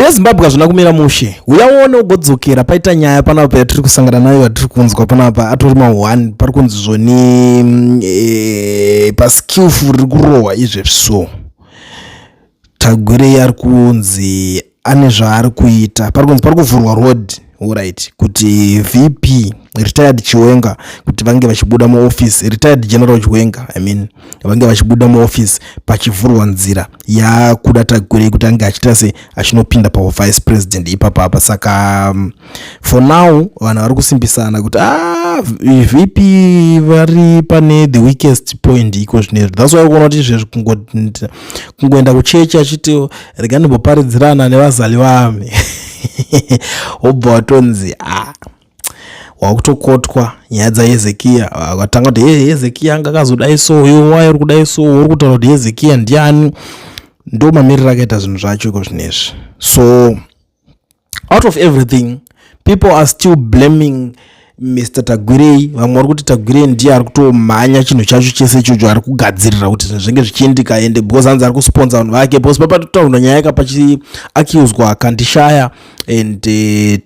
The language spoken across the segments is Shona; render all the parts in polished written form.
Mhuri yeZimbabwe, hazvina kumira mushe. Uya uone ugodzokera. Paita nyaya panapa yatiri kusangana nayo, yatiri kunzwa panapa, atori ma1. Pari kunzi zvoni paskillful riri kurohwa izvezvi. So Tagwirei ari kunzi ane zvaari kuita. Pari kunzi pari kuvhurwa road, alright, kuti VP retired Chiwenga kuti vange vachibuda muoffice, retired General Chiwenga, I mean, vange vachibuda muoffice, pachivhurwa nzira yakuda Tagwirei kuti ange achiita se achinopinda pavice president ipapapa. Saka for now vanhu vari kusimbisana kuti ah, VP vari pane the weakest point iko zvinezvi. That's why kuona kuti izvezvi kungoenda kuchechi achiti, "Rega ndimboparidzirana nevazali vami," wobva watonzi, ah, wakutokotwa nyaya dzaHezekiya. Vakatanga kuti, "He, Hezekiya anga akazodai, so iwe wai uri kudai, so uri kutaura kuti Hezekiya ndiani?" Ndo mamiriro akaita zvinhu zvacho iko zvinezvi. So out of everything, people are still blaming Mr Tagwirei. Vamwe vari kuti Tagwirei ndiye ari kutomhanya chinhu chacho chese ichocho, ari kugadzirira kuti zvinhu zvinge zvichiendeka, ende because hanzi ari kusponsa vanhu vake, because papatotaurwa nyaya yaka pachiaccuswa Kandishaya and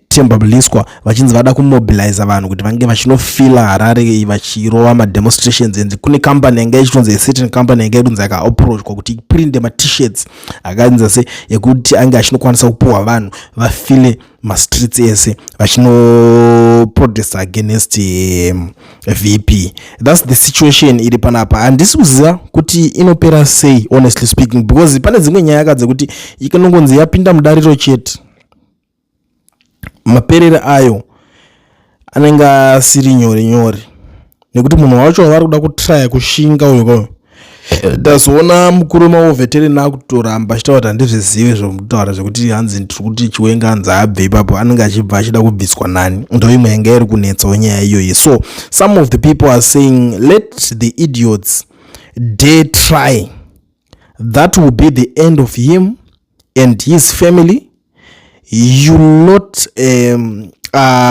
Temba Mliswa, vachinzi vada kumobiliza vanhu kuti vange vachinofila Harare vachirova mademonstrations. And kune company yanga ichitonzi, a certain company yanga irinzi yakaapproachwa kuti iprinte maT-shirts akanzi se ekuti ange achinokwanisa kupuhwa vanhu vafile mastreets ese vachinoprotesta against VP. That's the situation iri panapa. Handisi kuziva kuti inopera sei, honestly speaking, because pane dzimwe nyaya ka dzekuti ikanongonzi yapinda mudariro chete, maperere ayo anenge asiri nyore nyore, nekuti munhu wacho wavari kuda kutraya kushinga uyo kwayo. Ndazoona mukuru wemawar veteran akutoramba achitaura kuti handizvizive zvokutaura zvekuti hanzi ndiri kuti Chiwenga hanzi abve ipapo, anenge achibva achida kubviswa nani. Ndo imwe yanga iri kunetsawo nyaya iyoyi. So some of the people are saying, "Let the idiots dare try. That will be the end of him and his family. You not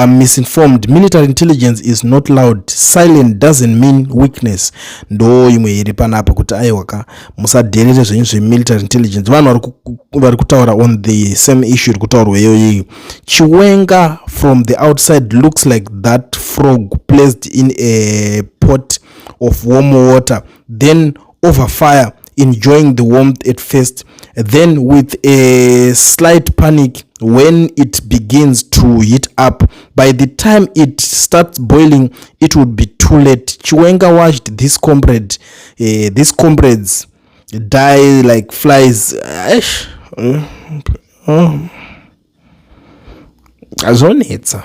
misinformed. Military intelligence is not loud. Silent doesn't mean weakness." Ndo imwe iri panapa kuti aiwa ka, musadherere zvenyu zvemilitary intelligence. Vanhu vari kutaura on the same issue iri kutaurwa iyoyi. "Chiwenga from the outside looks like that frog placed in a pot of warm water, then over fire, enjoying the warmth at first, then with a slight panic when it begins to heat up. By the time it starts boiling, it would be too late. Chiwenga watched this comrade, these comrades die like flies." Eish. Zvonetsa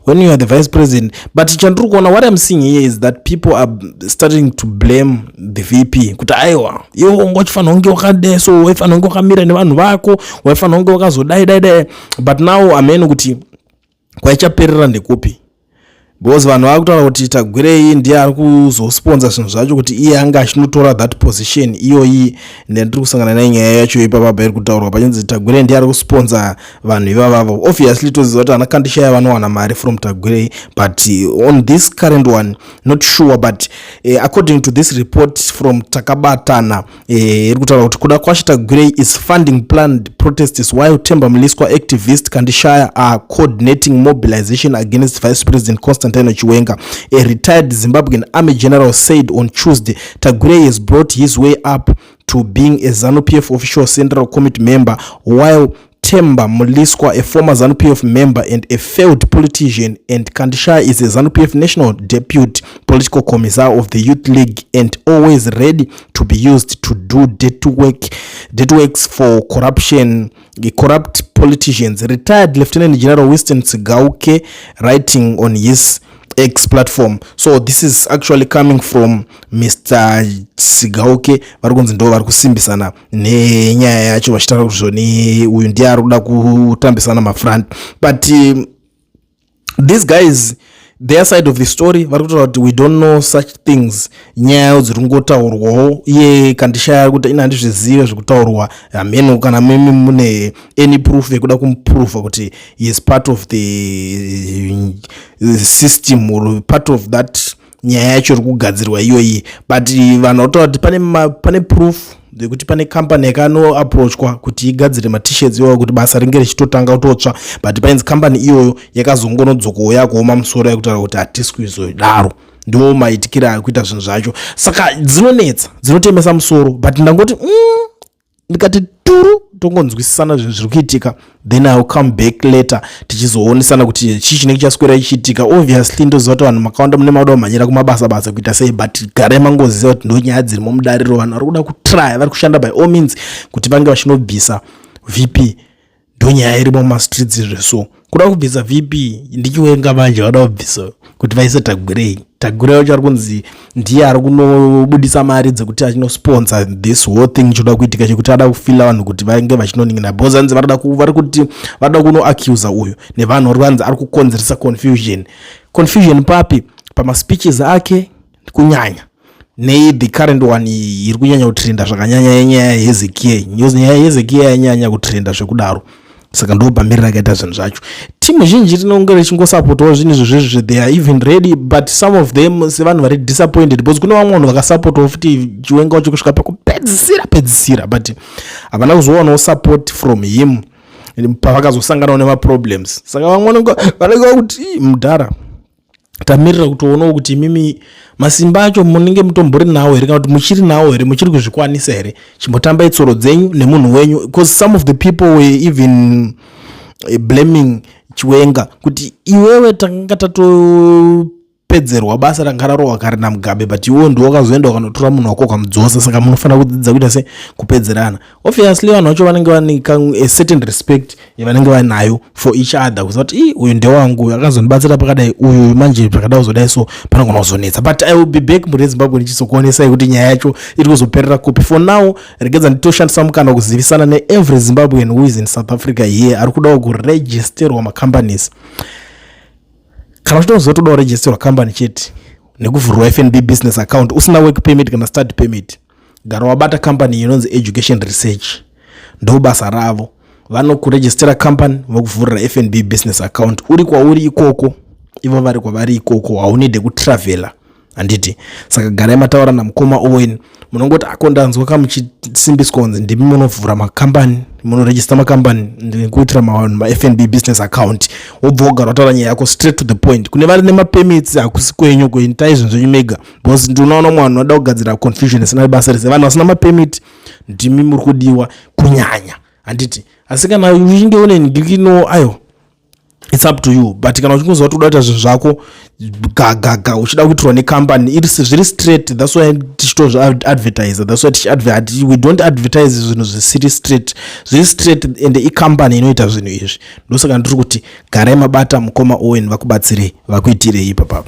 when you are the vice president. But chandiri kuona, what I'm seeing here is that people are starting to blame the VP kuti aiwa, iwe wanga uchifanira kunge wakadai, so waifanira kunge wakamira nevanhu vako, waifanira kunge wakazodai dai dai. But now amene kuti kwaichaperera ndekupi, because vanhu vava kutaura kuti Tagwirei ndiye ari kuzosponsa zvinhu zvacho kuti iye anga achinotora that position iyoyi. Ndandiri kusangana nenyaya yacho ipapapa iri kutaurwa pachinzi Tagwirei ndiye ari kusponsa vanhu ivavavo. Obviously toziva kuti ana Kandishaya vanowana mari from Tagwirei, but on this current one, not sure. But according to this report from Takabatana, iri kutaura kuti Kudakwashe Tagwirei is funding planned protests while Temba Mliswa, activist Kandishaya are coordinating mobilization against Vice President Constantino Chiwenga. A retired Zimbabwean army general said on Tuesday Tagwirei has brought his way up to being a ZANU-PF official central committee member, while Temba Mliswa, a former ZANU-PF member and a failed politician, and Kandishaya is a ZANU-PF national deputy political commissar of the Youth League and always ready to be used to do dirty work, dirty works for corruption, corrupt politicians. Retired Lieutenant General Winston Sigauke, writing on his X platform. So this is actually coming from Mr Sigauke. Vari kunzi ndo vari kusimbisana nenyaya yacho, vachitaura kuti zvoni uyu ndiye ari kuda kutambisana mafront. But these guys, their side of the story, vari kutaura kuti we don't know such things, nyaya dziri kungotaurwawo. Iye Kandishaya ari kuti ina handizvizive zvekutaurwa, hameno kana mimi mune any proof yekuda kumuprova kuti he is part of the system or part of that nyaya yacho iri kugadzirwa iyoyi. But vanhu vataura kuti pane proof. Yekuti pane company yakanoapproachwa kuti igadzire maT-shirts iwayo kuti basa ringe richitotanga kutotsva, but painzi company iyoyo yakazongonodzokowo yakuoma musoro, yakutaura kuti hatisi kuizodaro. Ndo maitikiro akuita zvinhu zvacho. Saka dzinonetsa, dzinotemesa musoro, but ndangoti ndikati turu tongonzwisisana zvinhu zviri kuitika, then I will come back later tichizoonesana kuti chii chinenge chaswera ichiitika. Obviously ndoziva kuti vanhu makawanda mune mauda kumhanyira kumabasa basa kuita sei, but garai mangoziva kuti ndo nyaya dzirimo mudariro. Vanhu vari kuda kutrya, vari kushanda by all means kuti vange vachinobvisa VP. Ndo nyaya irimo mumastreets izve. So kuda kubvisa VP ndiChiwenga manje, vada kubvisa kuti vaise Tagwirei. Tagwirei wacho ari kunzi ndiye ari kunobudisa mari dzekuti achinosponsor this whole thing choda kuitika, chekuti ada kufila vanhu kuti vange vachinoningina, because hanzi vari kuti varida kunoaccusa uyu nevanhu vari vanzi ari kukonzeresa confusion. Confusion papi? Pamaspeeches ake kunyanya, nei the current one iri kunyanya kutrenda zvakanyanya yenyaya yeHezekiah. Nyaya yeHezekiah yanyanya kutrenda zvekudaro. Saka ndo pamiriro akaita zvinhu zvacho. Timu zhinji rinonge richingosapotawo zvinhu izvozvo, they are even ready, but some of them sevanhu vari disappointed, because kune vamwe vanhu vakasapotawo futi Chiwenga wacho kusvika pakupedzisira pedzisira, but havana kuzowanawo support from him pavakazosanganawo nemaproblems. Saka vamwe vanenge vakuti, "Mudhara, tamirira kutoonawo kuti imimi masimba acho munenge mutombori nawo here, kana kuti muchiri nawo here, muchiri kuzvikwanisa here? Chimbotambai tsoro dzenyu nemunhu wenyu." Because some of the people were even blaming Chiwenga kuti iwewe takanga tatopedzerwa basa ranga rarohwa kare naMugabe, but iwewe ndiwo wakazoenda ukanotora munhu wako ukamudzosa. Saka munofanira kudzidza kuita se kupedzerana. Obviously vanhu vacho vanenge vane a certain respect yavanenge vainayo for each other, kuziva kuti, "Ii, uyu ndewangu, uyu akazondibatsira pakadai, uyu manje zvakada kuzodai, so panogona kuzonetsa." But I will be back muri Zimbabwe ndichizokuonesai kuti nyaya yacho iri kuzoperera kupi. For now, regedza nditoshandisa mukana kuzivisana neevery Zimbabwean who is in South Africa here ari kudawo kuregisterwa macompanies. Kana uchida kuziva, toda kuregisterwa company chete nekuvhurwa FNB business account usina work permit kana study permit, gara wabata company inonzi Education Research. Ndo basa ravo, vanokurejistera company, vokuvhurira FNB business account uri kwauri ikoko, ivo vari kwavari ikoko. Haunide kutravhela, handiti? Saka garai mataura namukoma Owen. Munongoti, "Ako ndanzwa kamuchisimbiswa kunzi ndimi munovhura makambani, munorejista makambani nekuitira vanhu maFNB business account." Wobva wogara wataura nyaya yako straight to the point. Kune vari nemapermits, hakusi kwenyu, kuitai zvinhu zvenyu mega, because ndinoona mumwe vanhu vanoda kugadzira confusion isina basa rese. Vanhu vasina mapermit ndimi muri kudiwa kunyanya, handiti? Asi kana uchinge une ngikino, ayo it's up to you. But kana uchingoziva kuti uda kuita zvinhu zvako gagaga, uchida kuitirwa necompany iri zviri straight, that's why tichitozviadvertise. That's why tichiadvert. We don't advertise zvinhu zvisiri straight. Zviri straight and icompany inoita zvinhu izvi. Ndosaka ndiri kuti garai mabata mukoma Owen vakubatsirei, vakuitirei ipapapo.